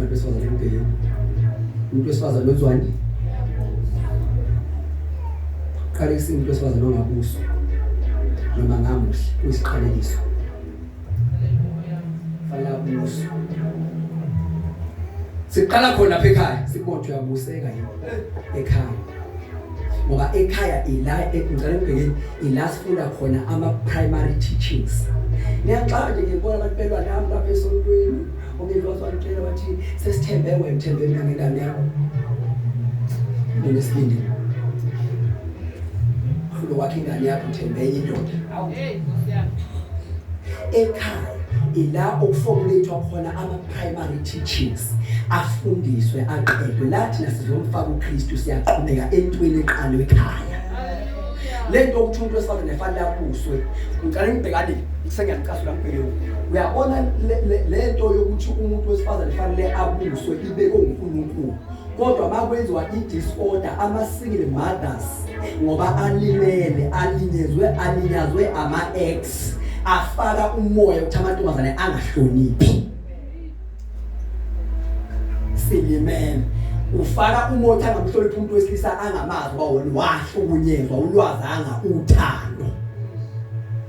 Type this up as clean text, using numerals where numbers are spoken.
Abantu besifazane kubhekeni. Umuntu wesifazane wenziwani? Qalekisa umuntu wesifazane ongabuswa noma ngamuhle, uyisiqalekiso. Fanele abuswe. Siqala khona lapha ekhaya, sibona ukuthi uyabuseka yini ekhaya. Ngoba ekhaya ila, ngicela ngibhekeni, ila sifunda khona ama primary teachings. Ngiyaxaka nje ngibona abantu belwa nami lapha esontweni. Omunye wazi wangitshela wathi, "Sesithembe wena, thembe mina ngengane yakho." Unesibindi. Ulo wakhe ingane yakho, uthembe enye indoda. Hey, Nkosi yami. Ekhaya ila okuformulate khona ama primary teachings, afundiswe aqedwe. La thina sizomfaka uKristu, siyaqhubeka entweni eqalwe ekhaya. Lento ukuthi umuntu wesifazane efanele abuswe, ngicela ngibhekane, sengiyacasula, ngibheke. Uyabona, lento yokuthi umuntu wesifazane fanele abuswe ibekwe uNkulunkulu, kodwa makwenziwa i-disorder, ama-single mothers, ngoba alimele, alinyezwe, alinyazwe ama-ex, afaka umoya ukuthi amantombazane angahloniphi. Silimele, ufaka umoya ukuthi angamhloniphi umuntu wesilisa angamazi, uba wena wahlukunyezwa, ulwazanga uthando.